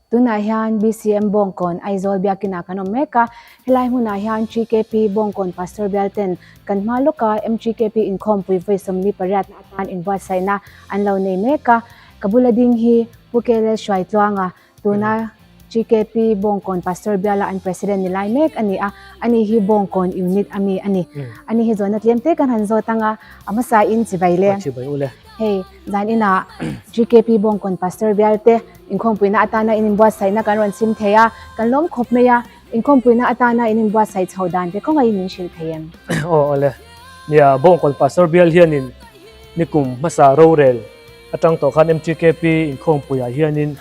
Tunah hian BCM Bawngkawn Aizawl Biakinah kan awm mek a, helai hmunah hian GKP Bawngkawn Pastor Bial ten kan hma lawka MGKP inkhawmpui vawi 48 na atan inbuatsaihna an lo nei mek a. Ka bula ding hi Pu KLL Hruaitluanga, tuna GKP Bawngkawn Pastor Biala an President ni lai mek a ni a, ani hi Bawngkawn Unit a mi a ni. Ani hi zawhna tlem te kan han zawt ang a, a hmasa in chibai le. Chibai u le. Hei, zan inah GKP Bawngkawn Pastor Bial te Inkhawmpuina atana in inbuatsaihna kan rawn chim thei a, kan lawm khawp mai a, inkhawmpuina atana in inbuatsaih chho dan te kawngaihin min hrilh thei em? Aw awle. Nia, Bawngkawn Pastor bial hianin nikum hmasa rorel atang tawh khan MTKP inkhawmpuiah hianin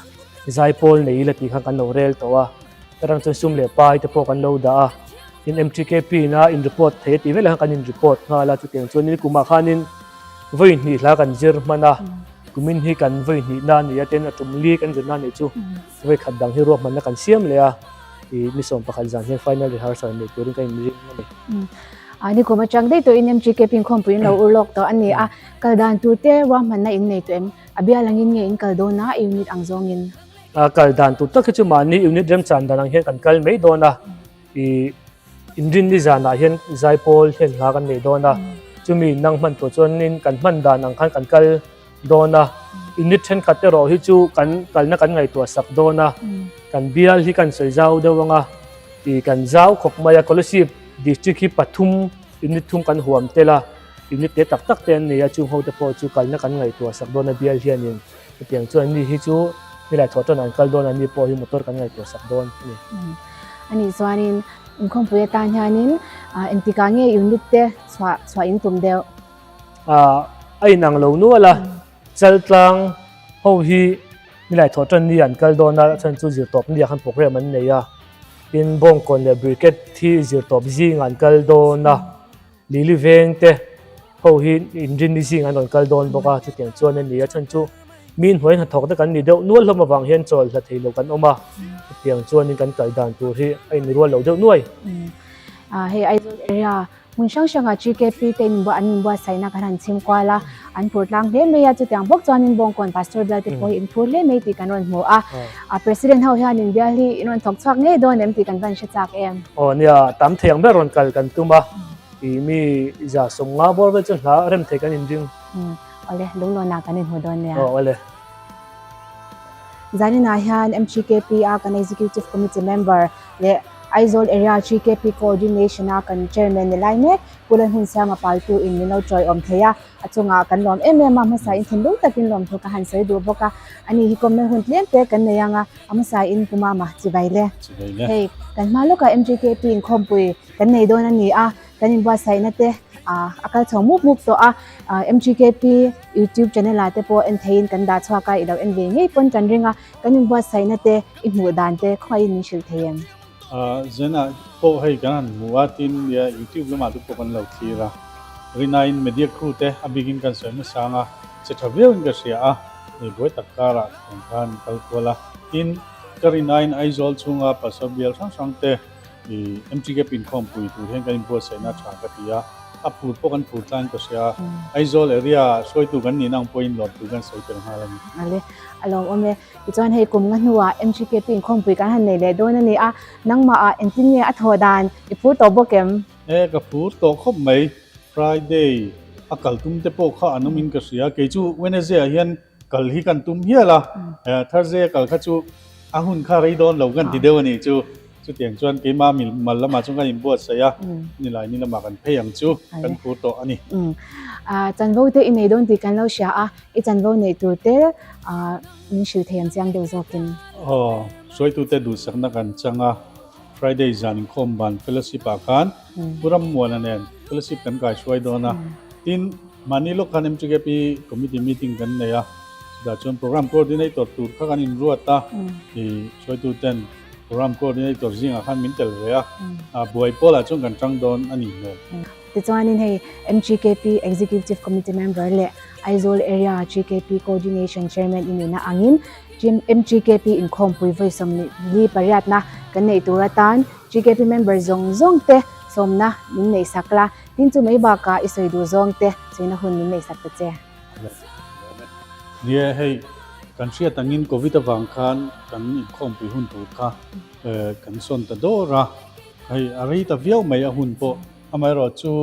zaipawl nei ila tih khan kan lo rel tawh a, tarang chuan sum leh pai te pawh kan lo dah a, tin MTKP ina in report thei a tih velah khan kan in report nghal a, chutiang chuan nikumah khanin vawi hnih hla kan zir hman a. Kumin hi kan vawi hnihna a ni a, tin a tum li kan zirna a nih chu vawi khat dang hi ruahmanna kan siam leh a, ih ni 11 zan hian final rehearsal nei turin ka inring a ni. A ni kum atang daih tawhin MGK Pinkhawmpui in lo ur lawk tawh a ni a, kal dan tur te ruahmanna in nei tawh em? A bial angin nge in kal dawn a, unit ang zawngin? A kal dan tur tak hi chu mahni unit remchan dan ang hian kan kal mai dawn a, ih inrinni zanah hian zaipawl hian hla kan nei dawn a, chumi nang hman tur chuanin kan hman dan ang khan kan kal dawn a, unit thenkhat erawh hi chu kan kalna kan ngaihtuah sak dawn a, kan bial hi kan sawi zau deuh ang a, ih kan zau khawp mai a, Kolasib district hi pathum unit thum kan huam tel a, unit te tak tak te an nei a, chung ho te pawh chu kalna kan ngaihtuah sak dawn a bial hianin hetiang chuan mi hi chu helai thawh tan an kal dawn a, mi pawh hi motor kan ngaihtuah sak dawn a ni. Anih chuanin inkhawmpui atan hianin engtikah nge unit te chhuah chhuah in tum deuh? A inang lo nual a, Chaltlang ho hi nilai thawh tan ni an kal dawn a, a chhan chu zirtawp ni ah khan program an nei a, tin Bawngkawn leh Brigade hi zirtawp zingah an kal dawn a, Lili veng te ho hi inrinni zingah an rawn kal dawn bawk a, chutiang chuan a ni a chhan chu mi hnuai hnathawk te kan ni deuh nual hlawm avang hian chawl hla thei lo kan awm a, chutiang chuanin kan kal dan tur hi a inrual lo deuh nuai. Hei Aizawl area hmun hrang hrangah GKP te an inbuatsaihna kan han chhim kual a, an phur tlang hle mai a, chutiang bawk chuanin Bawngkawn Pastor bial te pawh hi in phur hle mai tih kan rawn hmu a, a President ho hian in bial hi in rawn thawk chhuak ngei dawn em tih kan van hre chak em? Aw nia, tam thei ang ber rawn kal kan tum a, ih mi 150 bawr vel chu hla rem thei kan inring. Awle, lunglawnah kan inhmu dawn nia. Aw awle. Zaninah hian MGKP a kan Executive Committee member leh Aizawl Area GKP Coordination a kan Chairman ni lai mek Pu Lalhmunsiama Paltu in min lo tawiawm thei a, a chungah kan lawm em em a, hmasa in thinlung takin lawmthu ka han sawi duh bawk a, ani hi kawmna hun tlem te kan nei ang a, a hmasa in Pu Mama chibai le. Hei kan hma lawkah MGKP inkhawmpui kan nei dawn a ni a, kan inbuatsaihna te a kal chho mup mup tawh a, MGKP YouTube channel ah te pawh en theiin kan dah chhuak a, i lo en ve ngei pawn kan ring a, kan inbuatsaihna te i hmuh dan te khawngaih in min hrilh thei em? Zena pawh hei kan han hmu a, tin YouTube lamah te pawh kan lo thlir a, rinaiin media crew te a bikin kan sawi hmasa ang a, che tha viauin ka hria a, hei buai tak karah tiang khan kal kual a, tin ka rinaiin Aizawl chhunga pastor bial hrang hrang te I MTK pinkhawmpui tur hian kan inbuatsaihna tha ka ti a, a phur pawh kan phur tlang ka hria a, Aizawl area ah hruaitu kan nihna ang pawhin lawmtu kan sawi tel nghal a ni. Ale, a lawmawm e. Tichuan hei kum nga hnuah MTK pinkhawmpui kan han nei leh dawn a ni a, nangmah ah engtin nge a thawh dan i phur tawh bawk em? E, ka phur tawh khawp mai. Friday a kal tum te pawh kha an awmin ka hria, kei chu Wednesday ah hian kal hi kan tum hial a, Thursday a kal kha chu a hun kha rei dawn lo kan ti deuh a nih chu. Chutiang chuan keimah mil mal lamah chuan kan inbuatsaih a, nilai ni lamah kan phei ang chu kan phur tawh a ni. Chanvo te i nei dawn tih kan lo hria a, i chanvo neih tur te min hrilh thei ang chiang deuh zawkin. Aw, hruaitute duhsakna kan chang a, Friday zan inkhawm ban fellowship ah khan Pu Rammuana nen fellowship kan kaihruai dawn a, tin mahni lawk khan MTKP committee meeting kan nei a, chutah chuan program coordinator tur kha kan inruat a, hruaituten Program coordinator zingah khan min tel ve a, buai pawlah chuan kan tang dawn a ni hmel. Tichuanin hei MGKP Executive Committee member leh Aizawl Area GKP Coordination Chairman i nihna angin MGKP inkhawmpui vawi 48na kan neih tur atan GKP member zawng zawng te sawmna min neihsak la, tin chu mai bakah i sawi duh zawng te sawina hun min neihsak ta che. Nia hei. Kan hriat angin Covid avang khan kan inkhawmpui hun tur kha kan sawn ta dawr a, hei a rei ta viau mai a hun pawh. Amaherawhchu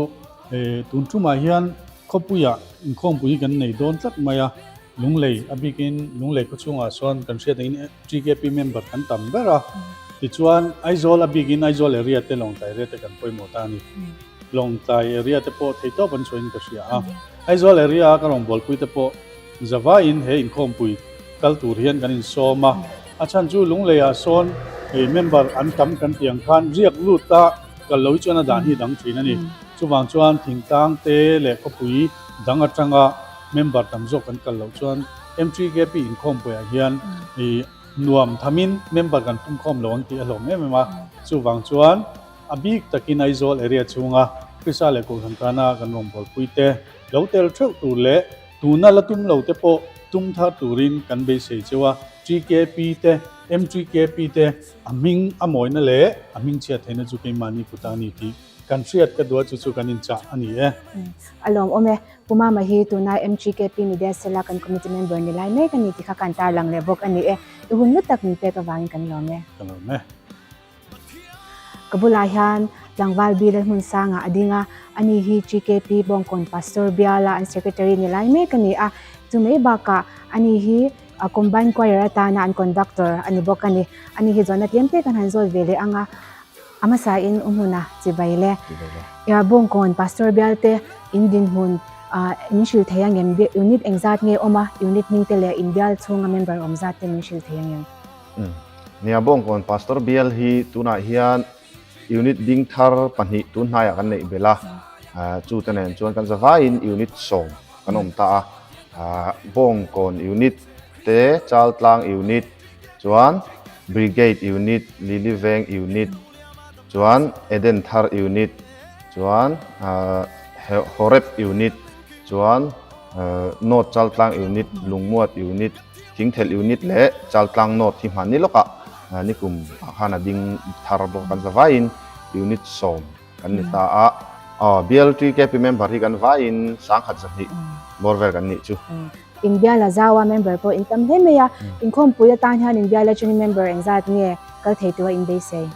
tun tumah hian khawpuiah inkhawmpui hi kan nei dawn tlat mai a, Lunglei a bikin Lunglei khawchhungah sawn kan hriat angin TKP member kan tam ber a, tichuan Aizawl a bikin Aizawl area te Lawngtlai area te kan pawimawh ta a ni. Lawngtlai area te pawh theihtawp an chhuahin ka hria a, Aizawl area a ka rawngbawlpui te pawh Zavaiin he inkhawmpui kal tur hian kan insawm a, a chhan chu Lungleiah sawn hei member an tam kan tih ang khan riak lut a kal lo hi chuan a dan hi dang thin a ni. Chuvang chuan thingtlang te leh khawpui dang atanga member tam zawk kan kal loh chuan MTKP inkhawmpuiah hian ih nuam thamin member kan pumkhawm lo ang tih a hlawm em em a. Chuvang chuan a bik takin Aizawl area chhunga Krista leh Kohhran tana kan rawngbawlpui te lo tel theuh tur leh Tuna la tum lo te pawh tum thar turin kan beisei cheu a, TKP te, MTKP te a hming a mawina leh a hming chhiat theihna chu keimahni kut a ni tih kan hriat ka duh a, chu chu kan inchah a ni e. A lawmawm e. Pu Mama hi tuna MTKP Media Cell a kan committee member ni lai mek a ni tih kha kan tarlang leh bawk a ni e. I hun hlu tak min pek avangin kan lawm e. Ka lawm e. Ka bulah hian tlangval bil hmun sangah a ding a, ani hi GKP Bawngkawn Pastor biala an Secretary ni lai mek a ni a, chu mai bakah ani hi Combined Choir atana an Conductor a ni bawk a ni. Ani hi zawhna tlem te kan han zawt ve leh ang a, a hmasain u hmuna chibai le. Bawngkawn Pastor bial te in dinhmun min hrilh thei angem? Unit engzat nge awm a, unit hming te leh in bial chhunga member awm zat te min hrilh thei angem? Nia Bawngkawn Pastor Bial hi tunah hian unit ding thar pahnih tun hnaiah kan neih belh a, chute nen chuan kan zavaiin unit sawm kan awm ta a, Bawngkawn unit te, Chaltlang unit chuan Brigade unit, Liliveng unit chuan Eden Thar unit chuan Horeb unit chuan North Chaltlang unit, Lungmuat unit, Thingthelh unit leh Chaltlang North hi hmanni lawkah nikum ah khan a ding thar bawk kan zavaiin unit sawm kan ni ta a. Aw, BLTKP member hi kan vaiin sangkhat zahnih bawr vel kan nih chu. Inbiala zaua member pawh in tam hle mai a, inkhawmpui atan hian inbiala atangin member engzat nge kal thei tura inbeisei?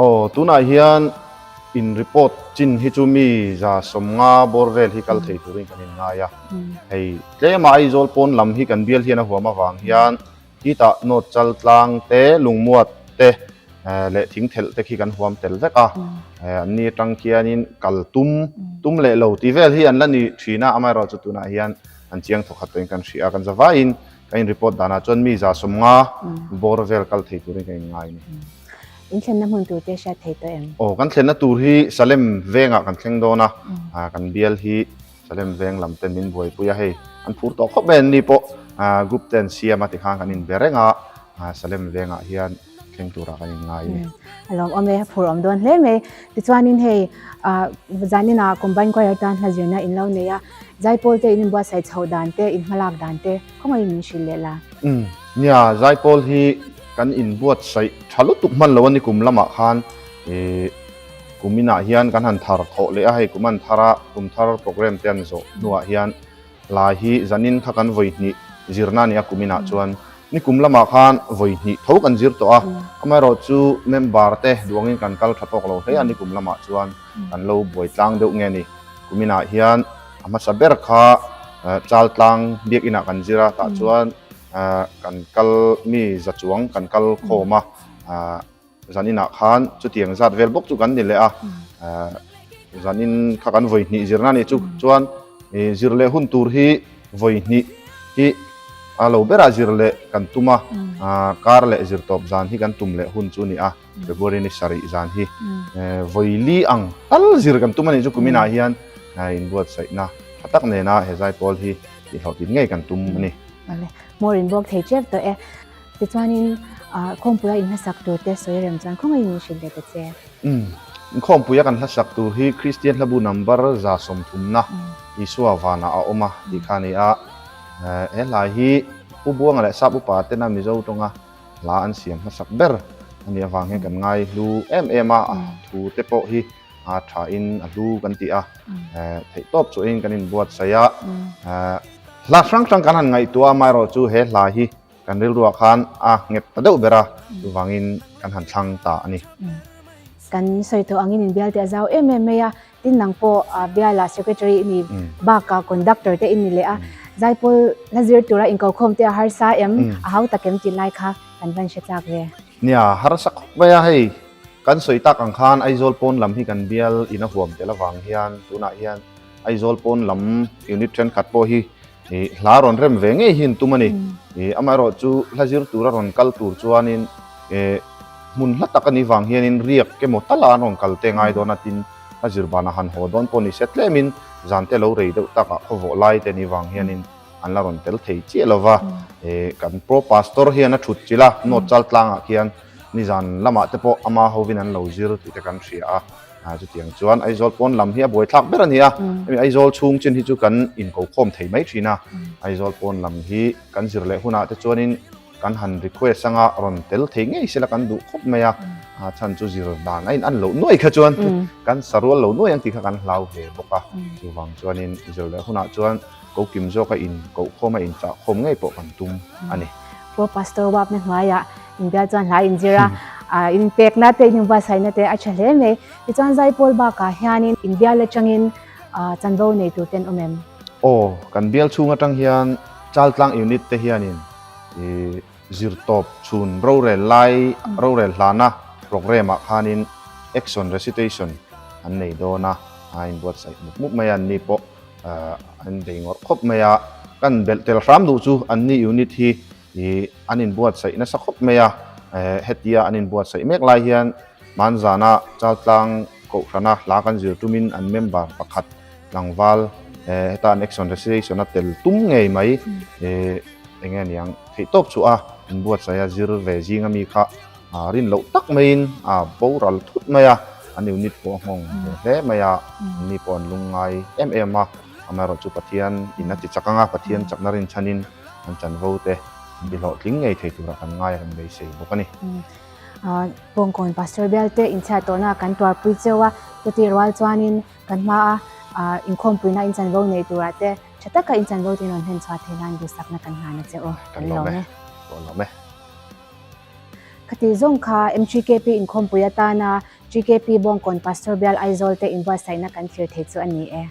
Aw, tunah hian in report chin hi chu mi za sawmnga bawr vel hi kal thei turin kan inngai a. Hei tlema Aizawl pawn lam hi kan bial hian a huam avang hian titah North Chaltlang te, Lungmuat te leh Thingthelh te khi kan huam tel vek a. Anni atang khianin kal tum, tum leh lo tih vel hi an la ni thin a, amaherawhchu tunah hian an chiang thawkhat tawhin kan hria a, kan zavaiin kan in report danah chuan mi za sawmnga bawr vel kal thei turin kan inngai a ni. In thlenna hmun tur te hriat thei tawh em? Aw, kan thlenna tur hi Salem vengah kan thleng dawn a, kan bial hi Salem veng lam ten min buaipui a, hei an phur tawh khawp mai an ni pawh group te an siam a tikhan kan inbe reng a, Salem vengah hian thleng turah kan inngai a ni. A lawmawm e, a phur awm dawn hle mai. Tichuanin hei zaninah Combined Choir tan hla zirna in lo nei a, Zaipawl te in inbuatsaih chhoh dan te, in hmalak dan te khawngaihin min hrilh leh la. Nia, Zaipawl hi kan inbuatsaih tha lutuk hman lo a ni kum lamah khan ih kum inah hian kan han thar thawh leh a, hei kum an thar a, kum thar program te an zawh hnuah hian hlai hi zanin kha kan vawi hnih zirna a ni a kum inah chuan ni kum lamah khan vawi hnih tho kan zir tawh a, amaherawh chu member te duangin kan kal tha tawk lo hle a ni kum lamah chuan kan lo buai tlang deuh nge ni kum inah hian a hmasa ber kha Chaltlang biakinah kan zir a tah chuan Kan kal mi za chuang kan kal khawm a, zaninah khan chutiang zat vel bawk chu kan ni leh a, zanin kha kan vawi hnih zirna nih chu chuan zir leh hun tur hi vawi hnih hi a lo berah zir leh kan tum a, kar leh zir tawp zan hi kan tum leh hun chu a ni a, February ni sarih zan hi vawi li ang tal zir kan tum a nih chu kuminah hian inbuatsaihna tha tak nena he zaipawl hi tihhlawhtlin ngei kan tum a ni. Vale, hmawr in bawk thei tep tawh e. Tichuanin khawmpuia in hlasak tur te sawi rem chuan khawngaih min hrilh leh ta che. Umm, khawmpuia kan hlasak tur hi Kristian hlabu number 130na Isua vanah a awm a tih kha a ni a. He hla hi Pu Buanga leh Sap Upa tena Mizo tawnga hla an siam hmasak ber a nih avang hian kan ngai hlu em em a, a thu te pawh hi a thain a hlu kan ti a, theihtawp chuahin kan inbuatsaih a. Hla hrang hrang kan han ngaihtuah a, amaherawhchu he hla hi. kan rilruah khan a nghet ta deuh ber a, chuvangin kan han thlang ta a ni. Kan sawi tawh angin inbial te a zau em em mai a, tin nang pawh biala secretary i ni bakah conductor te i ni leh a, zaipawl hla zir tura inkokhawm te a harsa em, a hau tak em tih lai kha kan van hre chak ve. Nia, harsa khawp mai a, hei kan sawi tak ang khan Aizawl pawn lam hi kan bial in a huam tel avang hian tunah hian Aizawl pawn lam unit thenkhat pawh hi hla rawn rem ve ngei hi an tum a ni. Amaherawh chu hla zir tura rawn kal tur chuanin hmun hla tak a nih vang hianin riak emaw tala an rawn kal te ngai dawn a tin hla zir banah han haw dawn pawh ni se tlemin zan te lo rei deuh takah khawvawh lai te nih vang hianin an la rawn tel thei chiah lo va. Kan Pro Pastor hian a thut chilh a, North Chaltlangah khian nizan lamah te pawh ama hovin an lo zir tih te kan hria a. A chutiang chuan Aizawl pawn lam hi a buaithlak ber a ni a, hemi Aizawl chhung chin hi chu kan inkokhawm thei mai thin a, Aizawl pawn lam hi kan zir leh hunah te chuanin kan han request anga rawn tel thei ngei sela kan duh khawp mai a, a chhan chu zir dan a in an loh nuai kha chuan kan sarual lo nuai ang tih kha kan hlau ve bawk a, chuvang chuanin zir leh hunah chuan kokim zawka inkohkhawm a inchahkhawm ngei pawh kan tum a ni. Pu Pastor Wapna hnuaiah inbial chuan hla inzir a, inpekna te inbuatsaihna te a tha hle mai. Tichuan Zaipawl bakah hianin inbial atangin chanvo nei tur te an awm em? Aw, kan bial chhung atang hian Chaltlang Unit te hianin zirtawp chhun rorel lai rorel hlana programme ah khanin action recitation an nei dawn a, a inbuatsaih mup mup mai a, anni pawh An bei ngawrh khawp mai a, kan belh tel hram duh chu anni unit hi ih an inbuatsaih nasa khawp mai a, hetia an inbuatsaih mek lai hian hmanzana Chaltlang Kohhrana hla kan zir tumin an member pakhat tlangval heta an action recitation a tel tum ngei mai ih eng nge niang theihtawp chu a inbuatsaih a zir ve zing ami kha Rin loh tak maiin a boral thut mai a, an unit pawh a nghawng ve hle mai a, anni pawh an lungngai em em a, amaherawh chu Pathian in a ti chak ang a, Pathian chakna rinchhanin an chanvo te an ti hlawhtling ngei thei turah kan ngai a kan beisei bawk a ni. Bawngkawn Pastor Bialte inchhiat tawhna kan tuarpui cheu a, chutih rual chuanin kan hmaa inkhawmpuina in chanvo nei turah te tha taka in chanvo te in rawn hlen chhuah theih nan duhsakna kan hlan a che u. Kan lawm e. Kan lawm e. Khati zawng kha MGKP inkhawmpui atana GKP Bawngkawn Pastor Bial Aizawl te inbuatsaihna kan thlir thei chu a ni e.